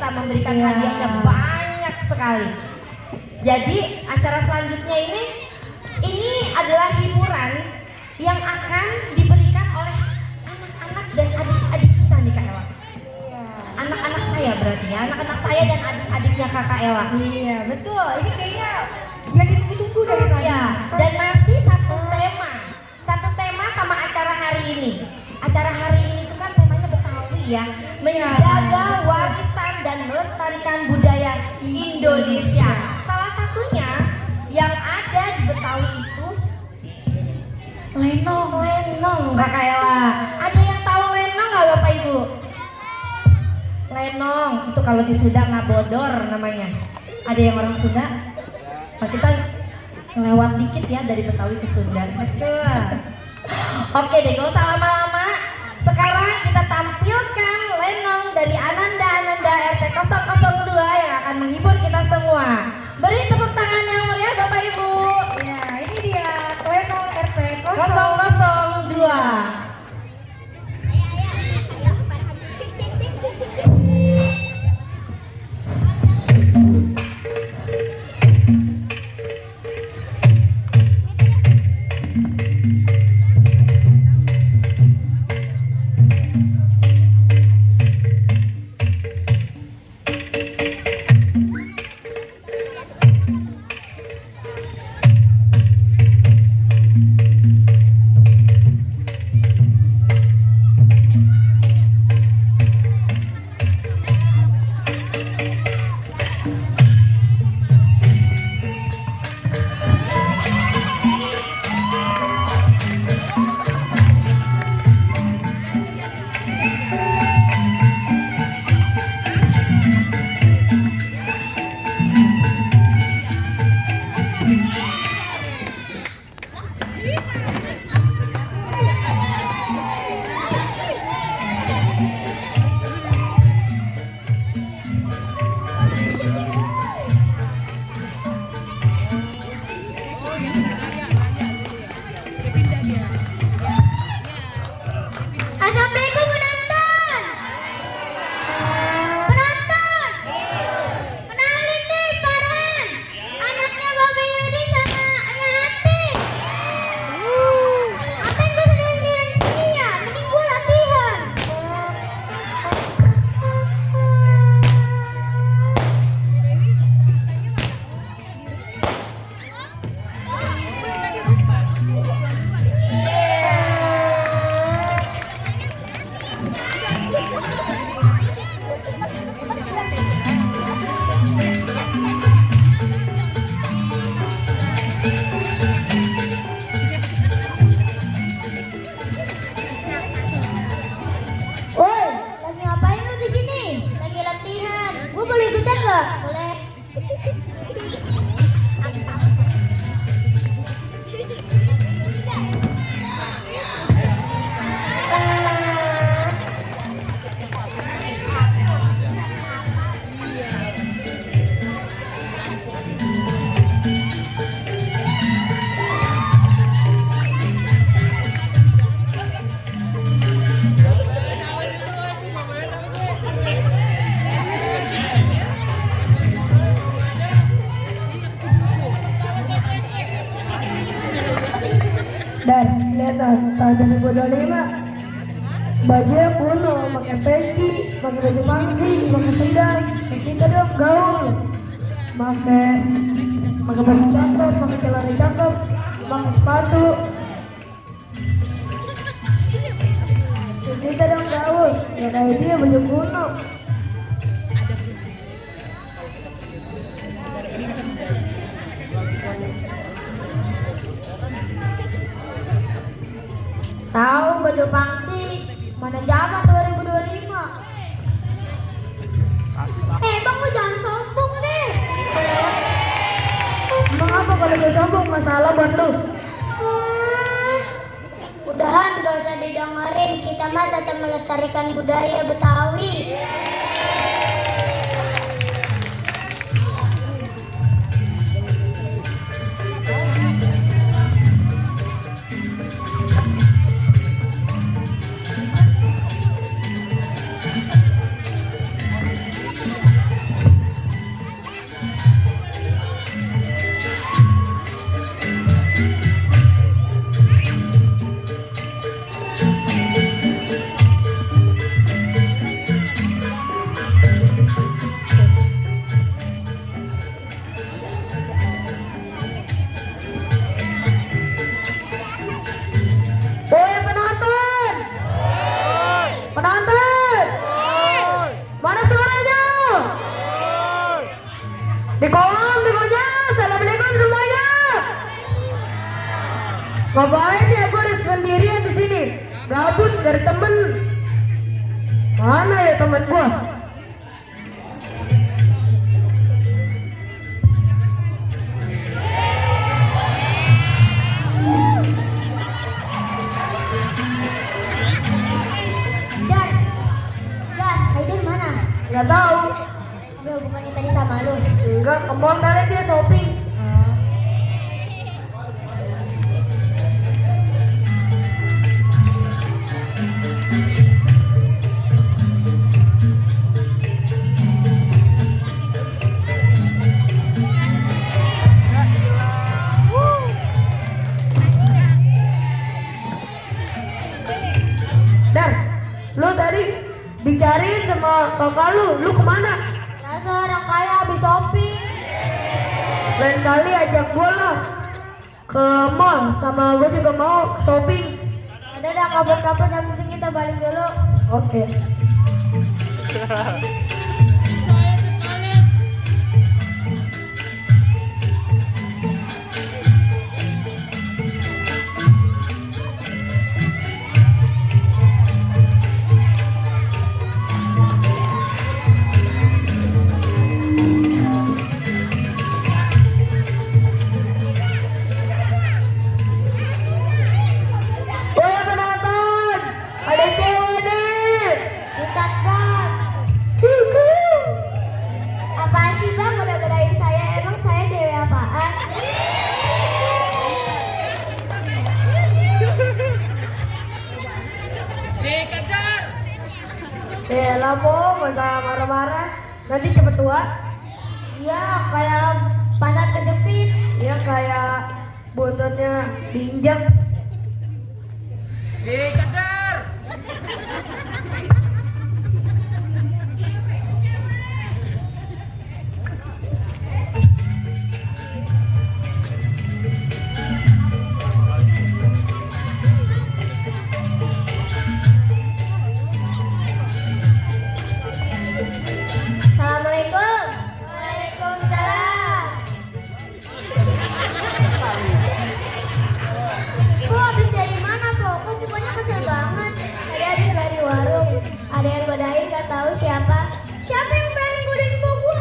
kita memberikan hadiahnya banyak sekali. Jadi acara selanjutnya ini adalah hiburan yang akan diberikan oleh anak-anak dan adik-adik kita nih Kak Ella. Anak-anak saya berarti ya, anak-anak saya dan adik-adiknya Kakak Ella. Iya betul, ini kayaknya yang ditunggu-tunggu dari tadi. Ya, dan masih satu tema sama acara hari ini. Acara hari ini tuh kan temanya Betawi ya, menjaga warisan dan melestarikan budaya Indonesia. Salah satunya yang ada di Betawi itu lenong Kakak Ella. Ada yang tahu lenong nggak Bapak Ibu? Lenong itu kalau di Sunda ngabodor namanya. Ada yang orang Sunda? Nah, kita ngelewat dikit ya dari Betawi ke Sunda. Betul. Oke deh, gak usah lama-lama. Sekarang kita tampilkan lenong dari Ananda RT 002 yang akan menghibur kita semua. Beri tepuk tangan yang meriah Bapak Ibu. Ya, ini dia lenong RT 002. Dan lihat tahun 2025 bajunya kuno, pakai peci, pakai baju pangsi, pakai sendal, kita dong gaul, pakai baju cakep, pakai celana cakep, pakai sepatu, kita dong gaul, ya kayak dia baju kuno. Tahu baju pangsi, mana zaman 2025. Bang, lu jangan sombong deh. Emang apa kalau dia sombong, masalah buat lu? Udahan gak usah didengerin, kita mah tetap melestarikan budaya Betawi. Di kolom demonya. Assalamualaikum semuanya. Ngapain ya gue udah sendirian di sini? Gabut dari temen. Mana ya temen gue? Dar, Gas, Haidar mana? Nggak tahu. Bro, bukannya tadi sama lu? Enggak, ke mall kali dia shopping. Dan, lu tadi dicariin sama kakak lu kemana? Ya seorang kaya habis shopping. Lain kali ajak gua lah ke mall, sama gua juga mau shopping. Ada dah kapan-kapan, yang penting kita balik dulu. Oke. Woi penonton, ada cewek nih. Dikat bang. Kuku. Apaan sih bang goda-godain saya? Emang saya cewek apaan? Lah po, gak usah marah-marah. Nanti cepet tua. Iya kayak pantat kejepit. Ya kayak buntutnya diinjak. Assalamualaikum. Waalaikumsalam. Kok habis dari mana kok? Kok bukannya kesel banget? Tadi habis dari warung. Ada yang godain gak tahu siapa. Siapa yang berani godain kok gua?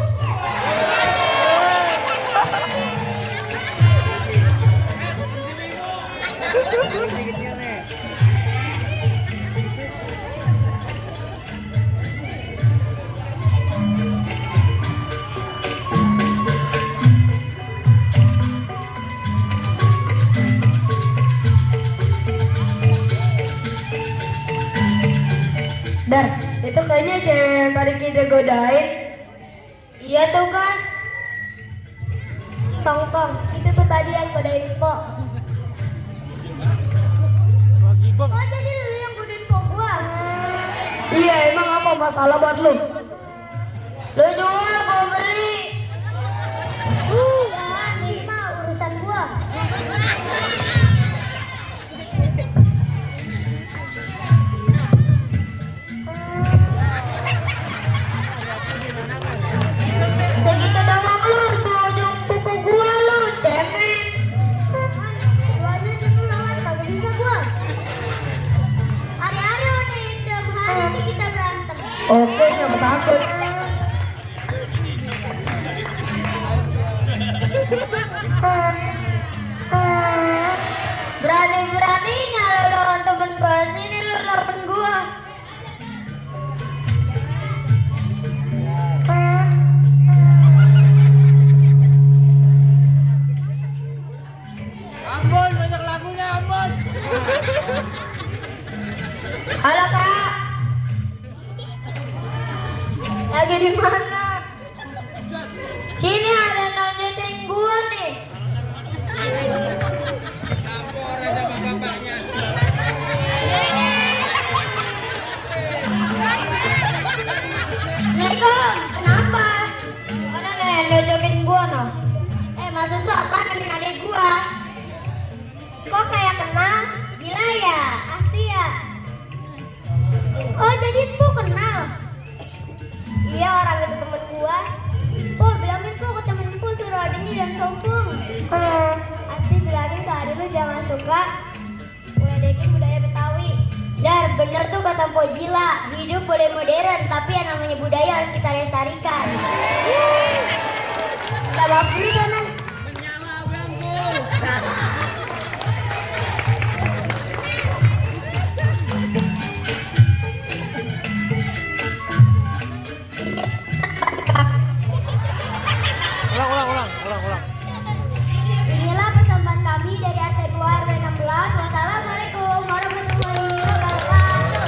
Dar, itu kayaknya cewek yang tadi kita godain. Iya tuh Gas. Tong, itu tuh tadi yang godain kok. Oh jadi lu yang godain kok gua? Iya, emang apa masalah buat lu? Lu jual gua beli. Ah, ini mah urusan gua. Segitu doang lu, seujung kuku gua lu, cemen. Lu aja sih lawan, kagak bisa gua. Hari-hari warna hitam, hari ini kita berantem. Oke, siapa takut? Berani-beraninya lu lawan temen gua, sini lu lawan gua. Ambon, banyak lagunya Ambon. Halo kak, lagi di mana? Sini ada nonjotin gua nih. Campur aja sama bapaknya. Assalamualaikum, kenapa? Mana nih nonjotin gua noh? Maksud lu apa nemenin adik gua? Kok kayak kenal? Gila ya? Pasti ya? Oh jadi Po kenal? Iya orang itu temen gua. Po bilangin Po ke temen Po. suka ngeledekin budaya Betawi. Dar, bener tuh kata Mpok Jila. Hidup boleh modern, tapi yang namanya budaya harus kita lestarikan. Gak maaf dulu sana. Menyala belangkul. Ulang. Inilah persembahan kami dari RT 2 RW 16. Wassalamualaikum warahmatullahi wabarakatuh.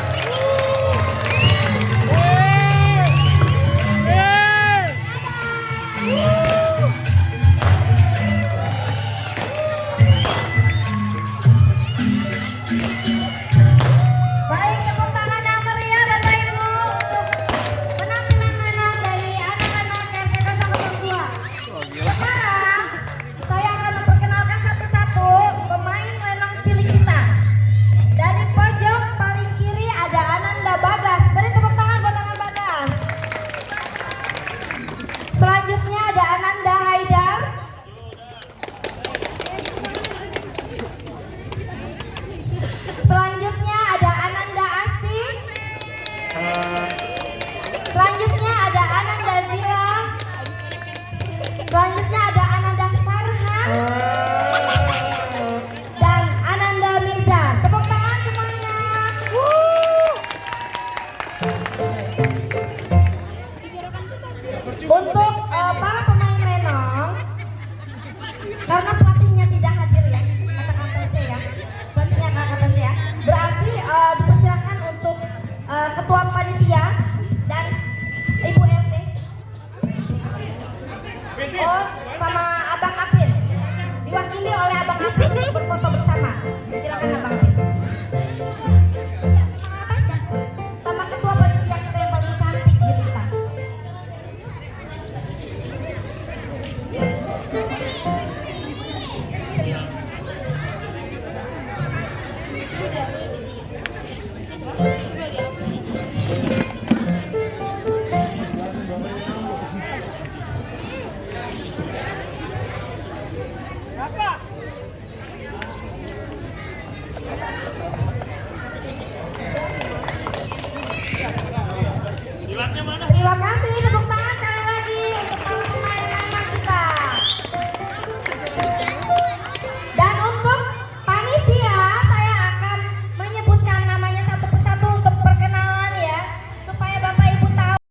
Baik, tepuk tangan yang meriah Bapak Ibu untuk penampilan lenong dari anak-anak RT 002. Sekarang saya akan memperkenalkan satu-satu pemain lenong cilik kita. Dari pojok paling kiri ada Ananda Bagas. Beri tepuk tangan buat Ananda Bagas. Selanjutnya ada Ananda Haidar. Selanjutnya ada Ananda Asti. Selanjutnya ada Ananda Zila. Selanjutnya ada Ananda Farhan dan Ananda Miza. Tepuk tangan semuanya. Untuk para pemain lenong, karena pelatihnya tidak hadir ya, katakan Tasya ya, pelatihnya kata Tasya, berarti dipersilakan untuk ketua panitia dan ibu RT. Oh, sama Abang Apin, diwakili oleh Abang Apin untuk berfoto bersama. Silakan Abang Apin. Sama ketua panitia kita yang paling cantik Jelita. Terima kasih.